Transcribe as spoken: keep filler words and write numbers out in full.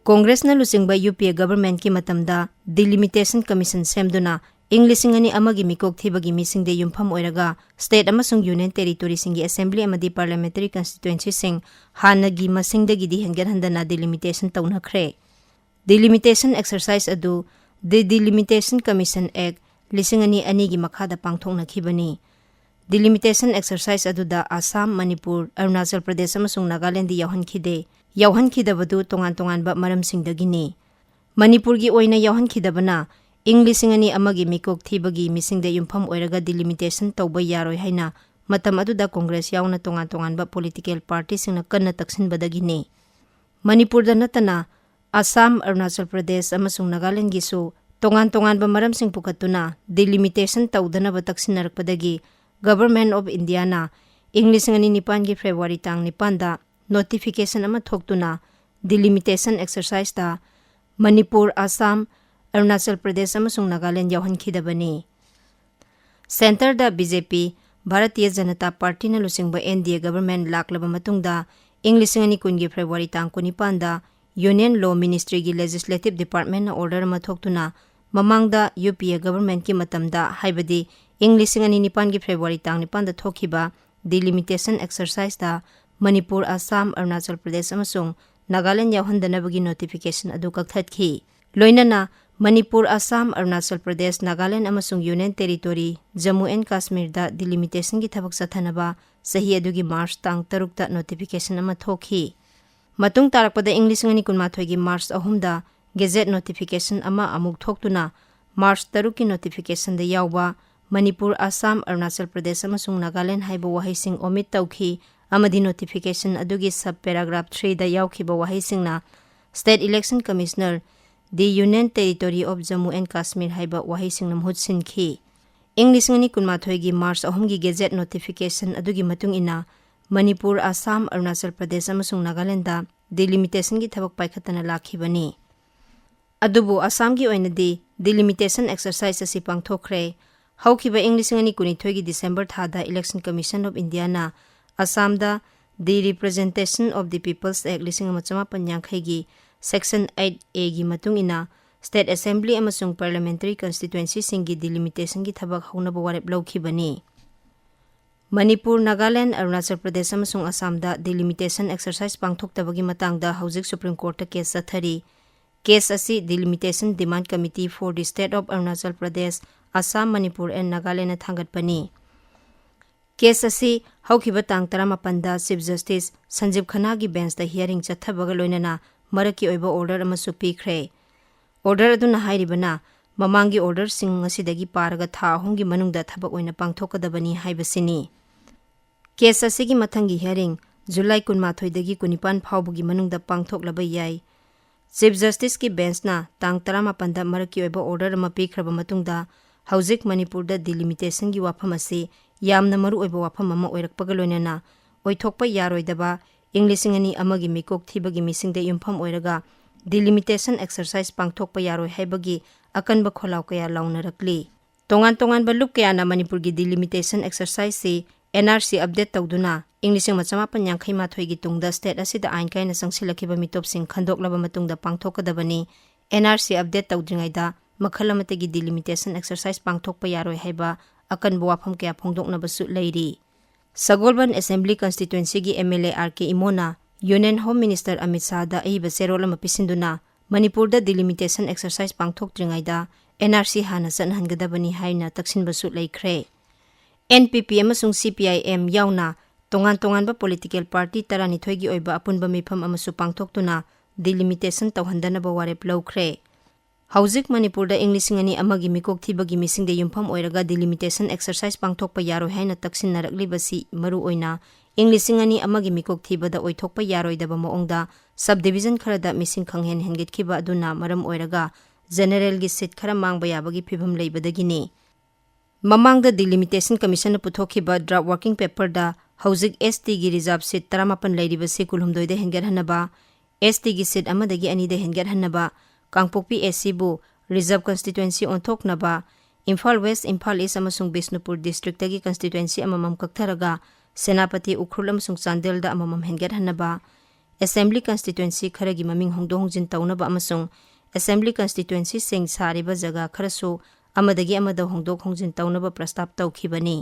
ꯀꯣꯡꯒ꯭ꯔꯦꯁꯅ ꯂꯨꯆꯤꯡꯕ UPA governmentꯀꯤ ꯃꯇꯝꯗ Delimitation Commission ꯁꯦꯝꯗꯨꯅ ꯏꯪ ꯂꯤꯁꯤꯡ ꯑꯅꯤ ꯑꯃꯒꯤ ꯃꯤꯀꯣꯛ ꯊꯤꯕꯒꯤ ꯃꯤꯁꯤꯡꯗ ꯌꯨꯝꯐꯝ ꯑꯣꯏꯔꯒ state ꯑꯃꯁꯨꯡ union territoryꯁꯤꯡꯒꯤ assembly ꯑꯃꯗꯤ parliamentary constituencyꯁꯤꯡ ꯍꯥꯟꯅꯒꯤ ꯃꯁꯤꯡꯗꯒꯤꯗꯤ ꯍꯦꯟꯒꯠꯍꯟꯗꯅ delimitation ꯇꯧꯅꯈ꯭ꯔꯦ꯫ Delimitation exercise ꯑꯗꯨ The Delimitation Commission Act ꯂꯤꯁꯤꯡ ꯑꯅꯤ ꯑꯅꯤꯒꯤ ꯃꯈꯥꯗ ꯄꯥꯡꯊꯣꯛꯅꯈꯤꯕꯅꯤ꯫ Delimitation exercise ꯑꯗꯨꯗ ꯑꯁꯥꯝ, ꯃꯅꯤꯄꯨꯔ, ꯑꯔꯨꯅꯥꯆꯜ ꯄ꯭ꯔꯗꯦꯁ ꯑꯃꯁꯨꯡ ꯅꯥꯒꯥꯂꯦꯟꯗꯤ ꯌꯥꯎꯍꯟꯈꯤꯗꯦ꯫ ꯌꯥꯎꯍꯟꯈꯤꯗꯕꯗꯨ ꯇꯣꯉꯥꯟ ꯇꯣꯉꯥꯟꯕ ꯃꯔꯝꯁꯤꯡꯗꯒꯤꯅꯤ꯫ ꯃꯅꯤꯄꯨꯔꯒꯤ ꯑꯣꯏꯅ ꯌꯥꯎꯍꯟꯈꯤꯗꯕꯅ ꯏꯪ ꯂꯤꯁꯤꯡ ꯑꯅꯤ ꯑꯃꯒꯤ ꯃꯤꯀꯣꯛ ꯊꯤꯕꯒꯤ ꯃꯤꯁꯤꯡꯗ ꯌꯨꯝꯐꯝ ꯑꯣꯏꯔꯒ delimitation ꯇꯧꯕ ꯌꯥꯔꯣꯏ ꯍꯥꯏꯅ ꯃꯇꯝ ꯑꯗꯨꯗ ꯀꯣꯡꯒ꯭ꯔꯦꯁ ꯌꯥꯎꯅ ꯇꯣꯉꯥꯟ ꯇꯣꯉꯥꯟꯕ political partyꯁꯤꯡꯅ ꯀꯟꯅ ꯇꯛꯁꯤꯟꯕꯗꯒꯤꯅꯤ꯫ ꯃꯅꯤꯄꯨꯔꯗ ꯅꯠꯇꯅ ꯑꯁꯥꯝ, ꯑꯔꯨꯅꯥꯆꯜ ꯄ꯭ꯔꯗꯦꯁ ꯑꯃꯁꯨꯡ ꯅꯥꯒꯥꯂꯦꯟꯗꯒꯤꯁꯨ ꯇꯣꯉꯥꯟ ꯇꯣꯉꯥꯟꯕ ꯃꯔꯝꯁꯤꯡ ꯄꯨꯈꯠꯇꯨꯅ delimitation ꯇꯧꯗꯅꯕ ꯇꯛꯁꯤꯟꯅꯔꯛꯄꯗꯒꯤ Government of Indiaꯅ ꯏꯪ ꯂꯤꯁꯤꯡ ꯑꯅꯤ ꯅꯤꯄꯥꯟꯒꯤ February ꯇꯥꯡ ꯅꯤꯄꯥꯟꯗ notification ꯑꯃ ꯊꯣꯛꯇꯨꯅ delimitation exerciseꯇ ꯃꯅꯤꯄꯨꯔ, ꯑꯁꯥꯝ, ꯑꯔꯨꯅꯥꯆꯜ ꯄ꯭ꯔꯗꯦꯁ ꯑꯃꯁꯨꯡ ꯅꯥꯒꯥꯂꯦꯟ ꯌꯥꯎꯍꯟꯈꯤꯗꯕꯅꯤ꯫ Centreꯗ BJP, ꯚꯥꯔꯇꯤꯌ ꯖꯅꯇꯥ ꯄꯥꯔꯇꯤꯅ ꯂꯨꯆꯤꯡꯕ NDA government ꯂꯥꯛꯂꯕ ꯃꯇꯨꯡꯗ ꯏꯪ ꯂꯤꯁꯤꯡ ꯑꯅꯤ ꯀꯨꯟꯒꯤ February ꯇꯥꯡ ꯀꯨꯟꯅꯤꯄꯥꯟꯗ Union Law Ministryꯒꯤ Legislative Departmentꯅ order ꯑꯃ ꯊꯣꯛꯇꯨꯅ ꯃꯃꯥꯡꯗ UPA governmentꯀꯤ ꯃꯇꯝꯗ, ꯍꯥꯏꯕꯗꯤ ꯏꯪ ꯂꯤꯁꯤꯡ ꯑꯅꯤ ꯅꯤꯄꯥꯟꯒꯤ February ꯇꯥꯡ ꯅꯤꯄꯥꯟꯗ ꯊꯣꯛꯈꯤꯕ delimitation exerciseꯇ ꯃꯅꯤꯄꯨꯔ, ꯑꯁꯥꯝ, ꯑꯔꯨꯅꯥꯆꯜ ꯄ꯭ꯔꯗꯦꯁ ꯑꯃꯁꯨꯡ ꯅꯥꯒꯥꯂꯦꯟ ꯌꯥꯎꯍꯟꯗꯅꯕꯒꯤ notification ꯑꯗꯨ ꯀꯛꯊꯠꯈꯤ꯫ ꯂꯣꯏꯅꯅ ꯃꯅꯤꯄꯨꯔ, ꯑꯁꯥꯝ, ꯑꯔꯨꯅꯥꯆꯜ ꯄ꯭ꯔꯗꯦꯁ, ꯅꯥꯒꯥꯂꯦꯟ ꯑꯃꯁꯨꯡ Union Territory ꯖꯝꯃꯨ and ꯀꯥꯁꯃꯤꯔꯗ delimitationꯒꯤ ꯊꯕꯛ ꯆꯠꯊꯅꯕ ꯆꯍꯤ ꯑꯗꯨꯒꯤ March ꯇꯥꯡ ꯇꯔꯨꯛꯇ notification ꯑꯃ ꯊꯣꯛꯈꯤ꯫ ꯃꯇꯨꯡ ꯇꯥꯔꯛꯄꯗ ꯏꯪ ꯂꯤꯁꯤꯡ ꯑꯅꯤ ꯀꯨꯟꯃꯥꯊꯣꯏꯒꯤ March ꯑꯍꯨꯝꯗ gazette notification ꯑꯃ ꯑꯃꯨꯛ ꯊꯣꯛꯇꯨꯅ March ꯇꯔꯨꯛꯀꯤ notificationꯗ ꯌꯥꯎꯕ ꯃꯅꯤꯄꯨꯔ, ꯑꯁꯥꯝ, ꯑꯔꯨꯅꯥꯆꯜ ꯄ꯭ꯔꯗꯦꯁ ꯑꯃꯁꯨꯡ ꯅꯥꯒꯥꯂꯦꯟ ꯍꯥꯏꯕ ꯋꯥꯍꯩꯁꯤꯡ omit ꯇꯧꯈꯤ ꯑꯃꯗꯤ notification ꯑꯗꯨꯒꯤ sub paragraph threeꯗ ꯌꯥꯎꯈꯤꯕ ꯋꯥꯍꯩꯁꯤꯡꯅ State Election Commissioner, The Union Territory of Jammu and Kashmir ꯍꯥꯏꯕ ꯋꯥꯍꯩꯁꯤꯡꯅ ꯃꯍꯨꯠ ꯁꯤꯟꯈꯤ꯫ ꯏꯪ ꯂꯤꯁꯤꯡ ꯑꯅꯤ ꯀꯨꯟꯃꯥꯊꯣꯏꯒꯤ March ꯑꯍꯨꯝꯒꯤ gazette notification ꯑꯗꯨꯒꯤ ꯃꯇꯨꯡ ꯏꯟꯅ ꯃꯅꯤꯄꯨꯔ, ꯑꯁꯥꯝ, ꯑꯔꯨꯅꯥꯆꯜ ꯄ꯭ꯔꯗꯦꯁ ꯑꯃꯁꯨꯡ ꯅꯥꯒꯥꯂꯦꯟꯗ delimitationꯒꯤ ꯊꯕꯛ ꯄꯥꯏꯈꯠꯇꯅ ꯂꯥꯛꯈꯤꯕꯅꯤ꯫ ꯑꯗꯨꯕꯨ ꯑꯁꯥꯝꯒꯤ ꯑꯣꯏꯅꯗꯤ delimitation exercise ꯑꯁꯤ ꯄꯥꯡꯊꯣꯛꯈ꯭ꯔꯦ꯫ ꯍꯧꯈꯤꯕ ꯏꯪ ꯂꯤꯁꯤꯡ ꯑꯅꯤ ꯀꯨꯟꯅꯤꯊꯣꯏꯒꯤ December ꯊꯥꯗ Election Commission of Indiaꯅ ꯑꯁꯥꯝꯗ The Representation of the People's Act ꯂꯤꯁꯤꯡ ꯑꯃ ꯆꯃꯥꯄꯟ ꯌꯥꯡꯈꯩꯒꯤ Section eight A ꯒꯤ ꯃꯇꯨꯡ ꯏꯟꯅ State Assembly ꯑꯃꯁꯨꯡ Parliamentary Constituencyꯁꯤꯡꯒꯤ delimitationꯒꯤ ꯊꯕꯛ ꯍꯧꯅꯕ ꯋꯥꯔꯦꯞ ꯂꯧꯈꯤꯕꯅꯤ꯫ ꯃꯅꯤꯄꯨꯔ, ꯅꯥꯒꯥꯂꯦꯟꯗ, ꯑꯔꯨꯅꯥꯆꯜ ꯄ꯭ꯔꯗꯦꯁ ꯑꯃꯁꯨꯡ ꯑꯁꯥꯝꯗ delimitation exercise ꯄꯥꯡꯊꯣꯛꯇꯕꯒꯤ ꯃꯇꯥꯡꯗ ꯍꯧꯖꯤꯛ Supreme Courtꯇ case ꯆꯠꯊꯔꯤ꯫ Case ꯑꯁꯤ Delimitation Demand Committee for the State of Arunachal Pradesh, Assam, Manipur and Nagalandꯅ ꯊꯥꯡꯒꯠꯄꯅꯤ꯫ Case ꯑꯁꯤ ꯍꯧꯈꯤꯕ ꯇꯥꯡ ꯇꯔꯥꯃꯥꯄꯟꯗ Chief Justice ꯁꯟꯖꯤꯕ ꯈꯟꯅꯥꯒꯤ benchꯇ hearing ꯆꯠꯊꯕꯒ ꯂꯣꯏꯅꯅ ꯃꯔꯛꯀꯤ ꯑꯣꯏꯕ order ꯑꯃꯁꯨ ꯄꯤꯈ꯭ꯔꯦ꯫ Order ꯑꯗꯨꯅ ꯍꯥꯏꯔꯤꯕꯅ ꯃꯃꯥꯡꯒꯤ orderꯁꯤꯡ ꯑꯁꯤꯗꯒꯤ ꯄꯥꯔꯒ ꯊꯥ ꯑꯍꯨꯝꯒꯤ ꯃꯅꯨꯡꯗ ꯊꯕꯛ ꯑꯣꯏꯅ ꯄꯥꯡꯊꯣꯛꯀꯗꯕꯅꯤ ꯍꯥꯏꯕꯁꯤꯅꯤ꯫ Case ꯑꯁꯤꯒꯤ ꯃꯊꯪꯒꯤ hearing July ꯀꯨꯟꯃꯥꯊꯣꯏꯗꯒꯤ ꯀꯨꯟꯅꯤꯄꯥꯟ ꯐꯥꯎꯕꯒꯤ ꯃꯅꯨꯡꯗ ꯄꯥꯡꯊꯣꯛꯂꯕ ꯌꯥꯏ꯫ Chief Justiceꯀꯤ benchꯅ ꯇꯥꯡ ꯇꯔꯥꯃꯥꯄꯟꯗ ꯃꯔꯛꯀꯤ ꯑꯣꯏꯕ order ꯑꯃ ꯄꯤꯈ꯭ꯔꯕ ꯃꯇꯨꯡꯗ, ꯍꯧꯖꯤꯛ ꯃꯅꯤꯄꯨꯔꯗ delimitationꯒꯤ ꯋꯥꯐꯝ ꯑꯁꯤ ꯌꯥꯝꯅ ꯃꯔꯨꯑꯣꯏꯕ ꯋꯥꯐꯝ ꯑꯃ ꯑꯣꯏꯔꯛꯄꯒ ꯂꯣꯏꯅꯅ, ꯑꯣꯏꯊꯣꯛꯄ ꯌꯥꯔꯣꯏꯗꯕ ꯏꯪ ꯂꯤꯁꯤꯡ ꯑꯅꯤ ꯑꯃꯒꯤ ꯃꯤꯀꯣꯛ ꯊꯤꯕꯒꯤ ꯃꯤꯁꯤꯡꯗ ꯌꯨꯝꯐꯝ ꯑꯣꯏꯔꯒ delimitation exercise ꯄꯥꯡꯊꯣꯛꯄ ꯌꯥꯔꯣꯏ ꯍꯥꯏꯕꯒꯤ ꯑꯀꯟꯕ ꯈꯣꯜꯂꯥꯎ ꯀꯌꯥ ꯂꯥꯎꯅꯔꯛꯂꯤ꯫ ꯇꯣꯉꯥꯟ ꯇꯣꯉꯥꯟꯕ ꯂꯨꯞ ꯀꯌꯥꯅ ꯃꯅꯤꯄꯨꯔꯒꯤ delimitation exerciseꯁꯤ N R C update ꯇꯧꯗꯨꯅ ꯏꯪ ꯂꯤꯁꯤꯡ ꯑꯃ ꯆꯃꯥꯄꯟ ꯌꯥꯡꯈꯩ ꯃꯥꯊꯣꯏꯒꯤ ꯇꯨꯡꯗ state ꯑꯁꯤꯗ ꯑꯥꯏꯟ ꯀꯥꯏꯅ ꯆꯪꯁꯤꯜꯂꯛꯈꯤꯕ ꯃꯤꯇꯣꯞꯁꯤꯡ ꯈꯟꯗꯣꯛꯂꯕ ꯃꯇꯨꯡꯗ ꯄꯥꯡꯊꯣꯛꯀꯗꯕꯅꯤ꯫ N R C update ꯇꯧꯗ꯭ꯔꯤꯉꯩꯗ ꯃꯈꯜ ꯑꯃꯠꯇꯒꯤ delimitation exercise ꯄꯥꯡꯊꯣꯛꯄ ꯌꯥꯔꯣꯏ ꯍꯥꯏꯕ ꯑꯀꯟꯕ ꯋꯥꯐꯝ ꯀꯌꯥ ꯐꯣꯡꯗꯣꯛꯅꯕꯁꯨ ꯂꯩꯔꯤ꯫ ꯁꯒꯣꯜꯕꯟ Assembly Constituencyꯒꯤ M L A R K ꯏꯃꯣꯅ Union Home Minister Amit ꯁꯥꯍꯗ ꯑꯏꯕ ꯆꯦꯔꯣꯜ ꯑꯃ ꯄꯤꯁꯤꯟꯗꯨꯅ ꯃꯅꯤꯄꯨꯔꯗ delimitation exercise ꯄꯥꯡꯊꯣꯛꯇ꯭ꯔꯤꯉꯩꯗ N R C ꯍꯥꯟꯅ ꯆꯠꯅꯍꯟꯒꯗꯕꯅꯤ ꯍꯥꯏꯅ ꯇꯛꯁꯤꯟꯕꯁꯨ ꯂꯩꯈ꯭ꯔꯦ꯫ N P P ꯑꯃꯁꯨꯡ C P I M ꯌꯥꯎꯅ ꯇꯣꯉꯥꯟ ꯇꯣꯉꯥꯟꯕ political party ꯇꯔꯥꯅꯤꯊꯣꯏꯒꯤ ꯑꯣꯏꯕ ꯑꯄꯨꯟꯕ ꯃꯤꯐꯝ ꯑꯃꯁꯨ ꯄꯥꯡꯊꯣꯛꯇꯨꯅ delimitation ꯇꯧꯍꯟꯗꯅꯕ ꯋꯥꯔꯦꯞ ꯂꯧꯈ꯭ꯔꯦ꯫ ꯍꯧꯖꯤꯛ ꯃꯅꯤꯄꯨꯔꯗ ꯏꯪ ꯂꯤꯁꯤꯡ ꯑꯅꯤ ꯑꯃꯒꯤ ꯃꯤꯀꯣꯛ ꯊꯤꯕꯒꯤ ꯃꯤꯁꯤꯡꯗ ꯌꯨꯝꯐꯝ ꯑꯣꯏꯔꯒ delimitation exercise ꯄꯥꯡꯊꯣꯛꯄ ꯌꯥꯔꯣꯏ ꯍꯥꯏꯅ ꯇꯛꯁꯤꯟꯅꯔꯛꯂꯤꯕꯁꯤ ꯃꯔꯨꯑꯣꯏꯅ ꯏꯪ ꯂꯤꯁꯤꯡ ꯑꯅꯤ ꯑꯃꯒꯤ ꯃꯤꯀꯣꯛ ꯊꯤꯕꯗ ꯑꯣꯏꯊꯣꯛꯄ ꯌꯥꯔꯣꯏꯗꯕ ꯃꯑꯣꯡꯗ subdivision ꯈꯔꯗ ꯃꯤꯁꯤꯡ ꯈꯪꯍꯦꯟ ꯍꯦꯟꯒꯠꯈꯤꯕ ꯑꯗꯨꯅ ꯃꯔꯝ ꯑꯣꯏꯔꯒ generalꯒꯤ seat ꯈꯔ ꯃꯥꯡꯕ ꯌꯥꯕꯒꯤ ꯐꯤꯚꯝ ꯂꯩꯕꯗꯒꯤꯅꯤ꯫ ꯃꯃꯥꯡꯗ Delimitation Commissionꯅ ꯄꯨꯊꯣꯛꯈꯤꯕ draft working paperꯗ ꯍꯧꯖꯤꯛ S Tꯒꯤ reserve seat ꯇꯔꯥꯃꯥꯄꯟ ꯂꯩꯔꯤꯕꯁꯤ ꯀꯨꯟꯍꯨꯝꯗꯣꯏꯗ ꯍꯦꯟꯒꯠꯍꯟꯅꯕ, S Tꯒꯤ seat ꯑꯃꯗꯒꯤ ꯑꯅꯤꯗ ꯍꯦꯟꯒꯠꯍꯟꯅꯕ, ꯀꯥꯡꯄꯣꯛꯄꯤ ACꯕꯨ reserve constituency ꯑꯣꯟꯊꯣꯛꯅꯕ, Imphal West, Imphal East ꯑꯃꯁꯨꯡ ꯕꯤꯁꯅꯨꯄꯨꯔ districtꯇꯒꯤ constituency ꯑꯃꯃꯝ ꯀꯛꯊꯔꯒ ꯁꯦꯅꯥꯄꯇꯤ, ꯎꯈ꯭ꯔꯨꯜ ꯑꯃꯁꯨꯡ ꯆꯥꯟꯗꯦꯜꯗ ꯑꯃꯃꯝ ꯍꯦꯟꯒꯠꯍꯟꯅꯕ, ꯑꯦꯁꯦꯝꯕ꯭ꯂꯤ ꯀꯟꯁꯇꯤꯇ꯭ꯋꯦꯟꯁꯤ ꯈꯔꯒꯤ ꯃꯃꯤꯡ ꯍꯣꯡꯗꯣꯛ ꯍꯣꯡꯖꯤꯟ ꯇꯧꯅꯕ ꯑꯃꯁꯨꯡ ꯑꯦꯁꯦꯝꯕ꯭ꯂꯤ ꯀꯟꯁꯇꯤꯇ꯭ꯋꯦꯟꯁꯤꯁꯤꯡ ꯁꯥꯔꯤꯕ ꯖꯒꯥ ꯈꯔꯁꯨ ꯑꯃꯗꯒꯤ ꯑꯃꯗ ꯍꯣꯡꯗꯣꯛ ꯍꯣꯡꯖꯤꯟ ꯇꯧꯅꯕ ꯄ꯭ꯔꯁꯇꯥꯞ ꯇꯧꯈꯤꯕꯅꯤ꯫